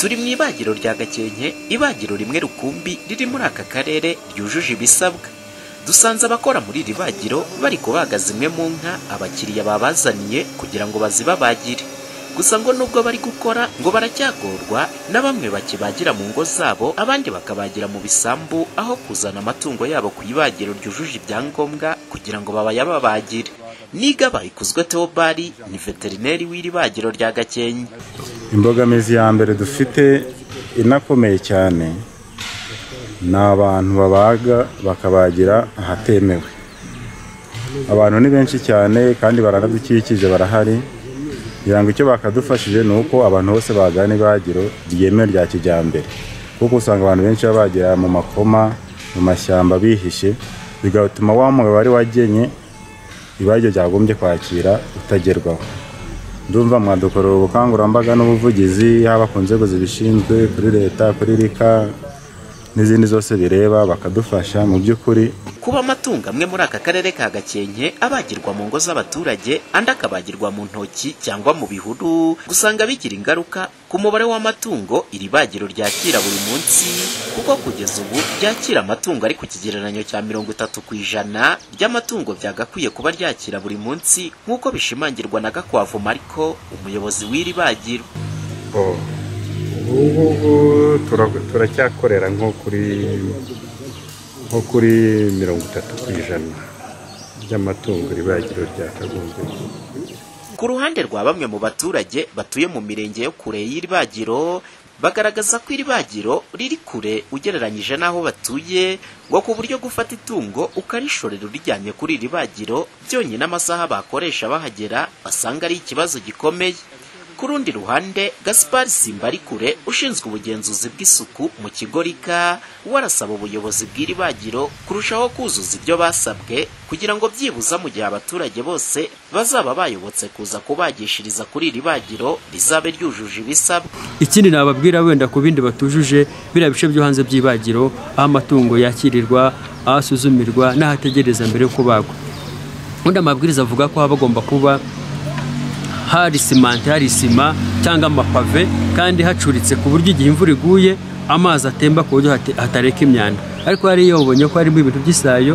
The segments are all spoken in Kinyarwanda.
Turi mu ibagiro rya Gakenke, ibagiro rimwe rukumbi riri muri aka karere ryujuje ibisabwa. Dusanze abakora muri iri bagiro bari kubaga zimwe mu nka abakiriya babazaniye kugira ngo bazibabagire. Gusa ngo nubwo bari gukora ngo baracyagorwa na bamwe bakibagira mu ngo zabo, abandi bakabagira mu bisambu aho kuzana amatungo yabo ku ibagiro ryujuje ibyangombwa kugira ngo babayababagire. Niga Bayikuzwe Theobald ni veterineri w'iri bagiro rya Gakenke. Imbogamizi ya mbere dufite inakomeye cyane ni abantu babaga bakabagira ahatemewe. Abantu ni benshi cyane kandi baranadukikije barahari. Kugira ngo icyo bakadufashije ni uko abantu bose bagana ibagiro ryemewe rya kijyambere, kuko usanga abantu benshi babagira mu makoma, mu mashyamba bihishe, bigatuma wa mubare wagenye ibagiro ryagombye kwakira utagerwaho. Ndumva mwadukorera ubukangurambaga n'ubuvugizi, haba ku nzego zibishinzwe, kuri leta, kuri RICA n'izindi zose bireba, bakadufasha mu by'ukuri. Kuba amatungo amwe muri aka karere ka Gakenke abagirwa mu ngo z'abaturage, andi akabagirwa mu ntoki cyangwa mu bihuru, gusanga bigira ingaruka ku mubare w'amatungo iri bagiro ryakira buri munsi, kuko kugeza ubu ryakira amatungo ari ku kigereranyo cya 30% ry'amatungo byagakwiye kuba ryakira buri munsi, nk'uko bishimangirwa na Gakwavu Mariko, umuyobozi w'iri bagiro. Ubu ngubu turacyakorera nko kuri 30% ry'amatungo ibagiro ryakagombye. Ku ruhande rwa bamwe mu baturage batuye mu mirenge yo kure y'iri bagiro, bagaragaza ko iri bagiro riri kure ugereranyije n'aho batuye, ngo ku buryo gufata itungo ukarishorera urijyanye kuri iri bagiro byonyine amasaha bakoresha bahagera basanga ari ikibazo gikomeye. Ku rundi ruhande, Gaspar Simbarikure ushinzwe ubugenzuzi bw'isuku mu kigo RICA warasaba ubuyobozi bw'iri bagiro kurushaho kuzuza ibyo basabwe kugira ngo byibuza mu gihe abaturage bose bazaba bayobotse kuza kubagishiriza kuri iri bagiro rizabe ryujuje ibisabwa. Ikindi nababwira wenda ku bindi batujuje, biriya bice byo hanze by'ibagiro, aho amatungo yakirirwa, aho asuzumirwa n'ahategereza mbere yo kubagwa. Undi amabwiriza avuga ko haba bagomba kuba hari simante, hari sima cyangwa amapave, kandi hacuritse ku buryo igihe imvura iguye amazi atemba ku buryo hatareka imyanda. Ariko hari iyo ubonye ko harimo ibintu by'isayo,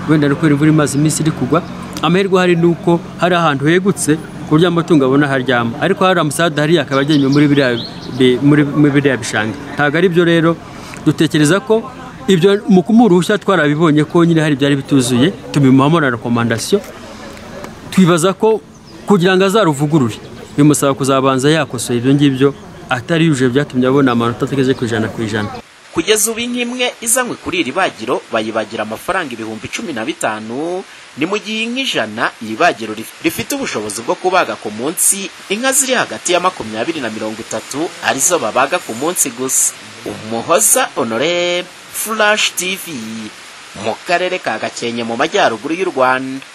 wenda no kubera imvura imaze iminsi iri kugwa, amahirwe hari nuko hari ahantu hegutse ku buryo amatungo abona haryama, ariko hari amusada hariya akaba agenywe muri biriya bishanga. Ntabwo ari byo rero, dutekereza ko ibyo mu kumuha uruhushya twarabibonye ko nyine hari byari bituzuye, tubimuhamo na recommandation, twibaza ko kugira ngo azaruvugurure bimusaba kuzabanza yakosoye ibyo ngibyo atari yuje, byatumye abona amanota atageze ku 100%. Kugeza ubu inka imwe izanywe kuri iri bagiro bayibagira amafaranga 15,000, ni mu gihe inka 100 iri bagiro rifite ubushobozi bwo kubaga ku munsi inka ziri hagati ya 20 na 30 arizo babaga ku munsi gusa. Umuhoza Honore, Flash TV, mu karere ka Gakenke mu majyaruguru y'u Rwanda.